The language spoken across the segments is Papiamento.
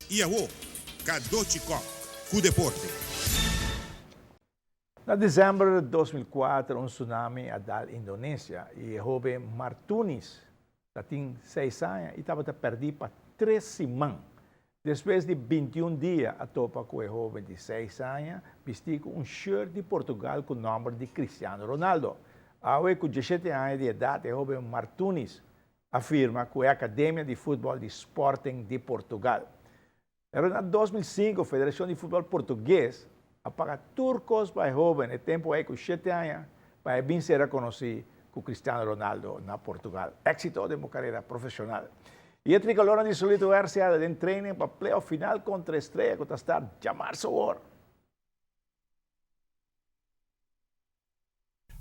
I awo, Cadochi Kock ku deporte. Na december 2004 un tsunami a dal Indonesia y e hoben Martunis ta tin seis aña y tabata perdi pa tres siman. Despues di 21 dia a topa cu e hoben di seis aña bisti cu un shirt di Portugal cu nomber di Cristiano Ronaldo. Awe cu 17 aña di edad e hoben Martunis a firma cu e Academia di Futbol di Sporting di Portugal. Pero na 2005 Federacion di Futbol Portugues a paga tur cos pa e hoben e tempo ey cu shete aña pa e bin ser reconoci cu Cristiano Ronaldo na Portugal. Exito den bo carera profesional. Y e tricolornan di Solito RCA ta den training pa playoff final contra Estrella cu ta start djamarzo awor.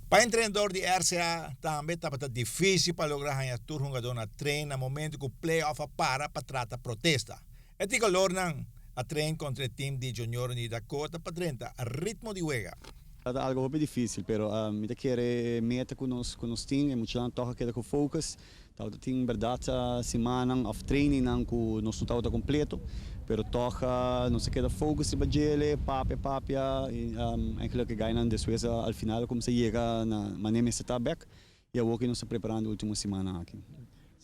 Pa entrenador di RCA tambe tabata difícil pa logra haña tur hungadó na train na momento ku play-off a para pa trata protesta. E tricolornan a train kontra e team di Junior di Dakota pa drenta ritmo di wega. Ta algo hopi difícil, pero mi ta kere e meta ku nos ku nos tin, e muchanan tòg a keda ku focus. Tabata tin bèrdat simannan òf trainingnan ku nos no tabata kompleto, pero tòg nos a keda focus riba djele, papia papia i eigenlijk e gainan despues al final a kuminsá yega na manera mester ta bèk i awor ku nos ta preparando e ultimo simannan aki.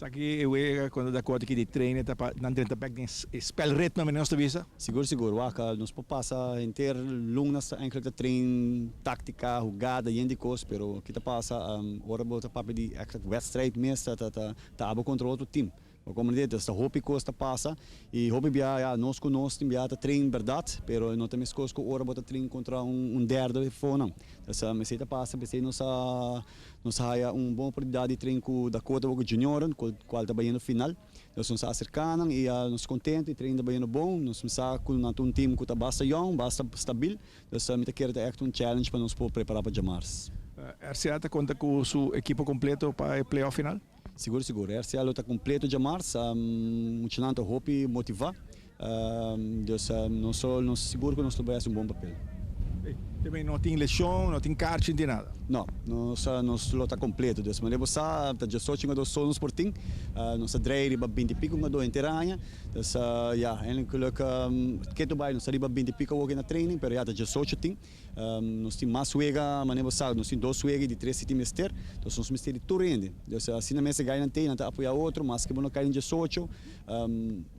Esaki e wega ku nan ta dakòrda ki di trainen ta pa nan drenta bèk den e spèlritme manera nos ta bisa? Sigur sigur, wak nos por pasa henter luna sa eigenlijk ta train táctica, hugada, yen di cos, pero ki ta pasa ora bo ta papia di echt wedstrijd mes ta ta ta abo contra otro team. Bo comprende? Dus ta hopi cos ta pasa y hopi bia ya nos cu nos tin bia ta train berdad, pero no ta mescos cu ora bo ta train contra un derde fonan. Dus esey ta pasa, p'esey nos a nos a haya un bon oportunidad di train cu Dakota cu junioren cual ta bayendo final. Nos nos a acerca nan y nos contento y train ta bayendo bon. Nos sa cu nan ta un team cu ta basta young, basta stabil. Dus mi ta kere ta echt un challenge pa nos por prepara pa djamars. RCA ta conta cu su ekipo completo pa e playoff final? Sigur sigur, RCA lo ta completo djamars. Muchanan ta hopi motiva. Dus nos nos sigur cu nos lo bay haci un bon papel. Tambe no tin lesion, no tin karchi, no tin nada? No, nos nos lo ta completo. Dus manera bo sa ta diesocho hungador so nos por tin. Nos a drei riba binti pico hungador henter aña. Dus ya, eindelijk ketu bay nos ta riba binti pico awor na training, pero ya ta diesocho tin. Nos tin mas wega, manera bo sa, nos tin dos wega y di tres si tin mester. Dus nos mester di tur hende. Dus asina mes e gainan tey, nan ta apoya otro, maske bo no cay den diesocho,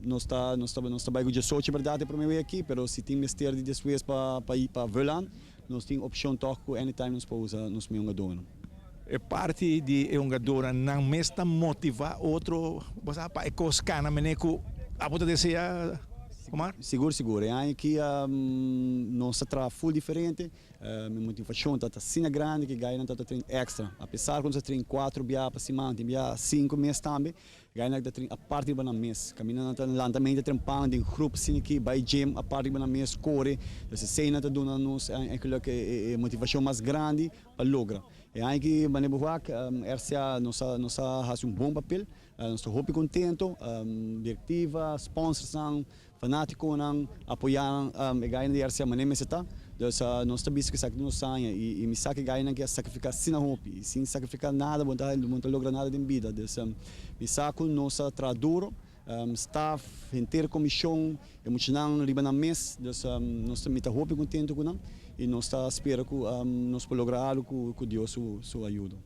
nos ta nos ta nos ta bay cu diesocho berdad e prome wega aki, pero si tin mester di despues pa pa pa vul aan, nos tin opcion tog cu anytime nos por usa nos mes hungadornan. E parti di e hungadornan nan mes ta motiva otro, bo sa, pa e cos cana mene cu abo ta desea, Omar? Sigur sigur, e aña aki nos ta traha full diferente, mi motivacion ta asina grandi cu e gainan ta train extra, apesar cu nos ta train cuatro bia pa siman, tin bia cinco mes tambe, Gainan ta train apart riba nan mes. Caminda nan ta lanta mente trempan den groep asina aki, bay gym apart riba nan mes, core. Entonces esey nan ta duna nos eigenlijk e motivacion mas grandi pa logra. E aña aki manera bo wak, RCA nos a nos a haci un bon papel. Nos ta hopi contento. Directiva, sponsorsnan, Fanaticonan apoya e gainan di RCA manera mester ta. Dus nos ta bisa cu esaki ta nos saña y mi sa cu e gainan ke a sacrifica asina hopi y sin sacrifica nada bo no ta logra nada den bida. Dus mi sa cu nos a traha duro, staff, henter comision, e muchanan riba nan mes. Dus nos ta mi ta hopi contento cu nan y nos ta spera cu nos por logra algo cu Dios su ayudo.